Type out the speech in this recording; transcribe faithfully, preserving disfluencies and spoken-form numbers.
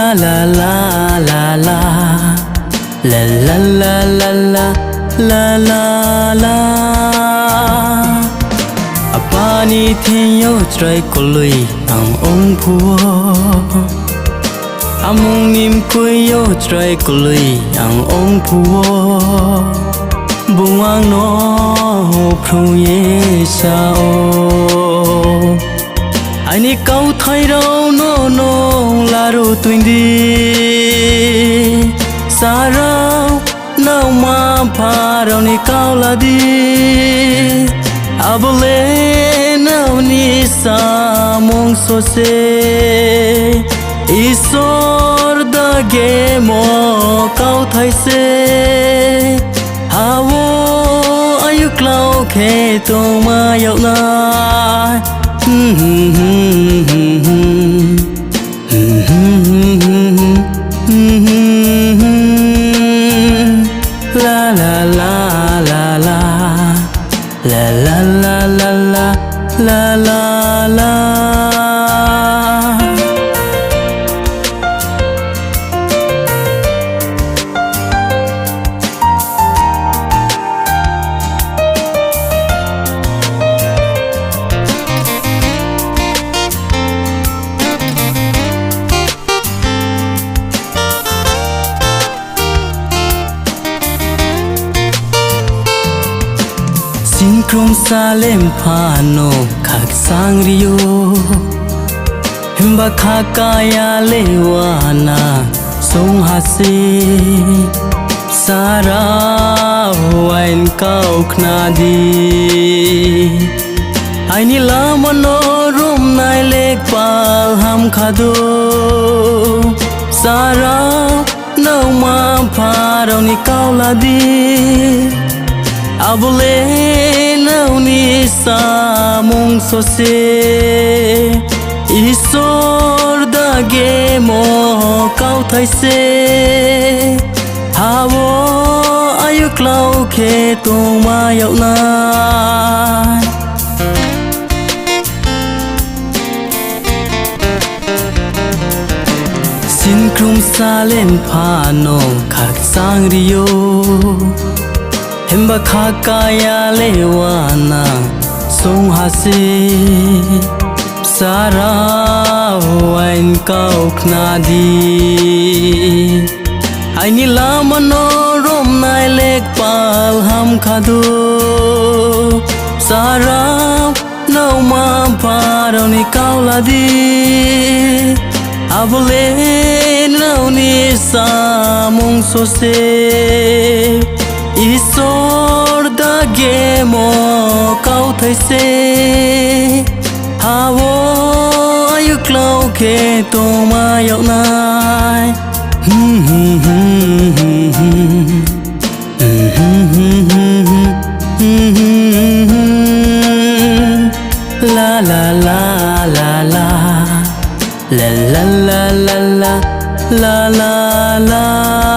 La la la la la, la la la la la, la la la. Apa ni thing yo chrai koloi ang ong phuh wo, amung ni mkoih yo chrai koloi ang ong phuh wo, bung ang no phrung ye sa ou. Aini kauthai rao no nung laruh toing di, sarao, nrao mma-mpha rao ni kau la di, abo le nrao ni samung so se. Isor dagemo kauthai se, ha wo ayuklau khe tongma yag nai. La la la la la, la la la la la, la la la. Singkrungsa le mpha no khakchang ri ou, himba khakaya le uana song ha se. Sarao, aini kau khna di, aini lama no romnai le kpal ham kha dou. Sarao, nrao mma-mpha rao ni kau la di, abo le nrao ni samung so se. Isor dagemo kauthai se, ha wo ayuklau khe tongma yag nai. Singkrungsa le mpha no khakchang ri ou, himba khakaya le uana song ha se. Sarao, aini kau khna di, aini lama no romnai le kpal ham kha dou. Sarao, nrao mma-mpha rao ni kau la di, abo le nrao ni samung so se. Isor dagemo kauthai se, ha wo ayuklau khe tongma yag nai. La la la la la, la la la la la, la la la.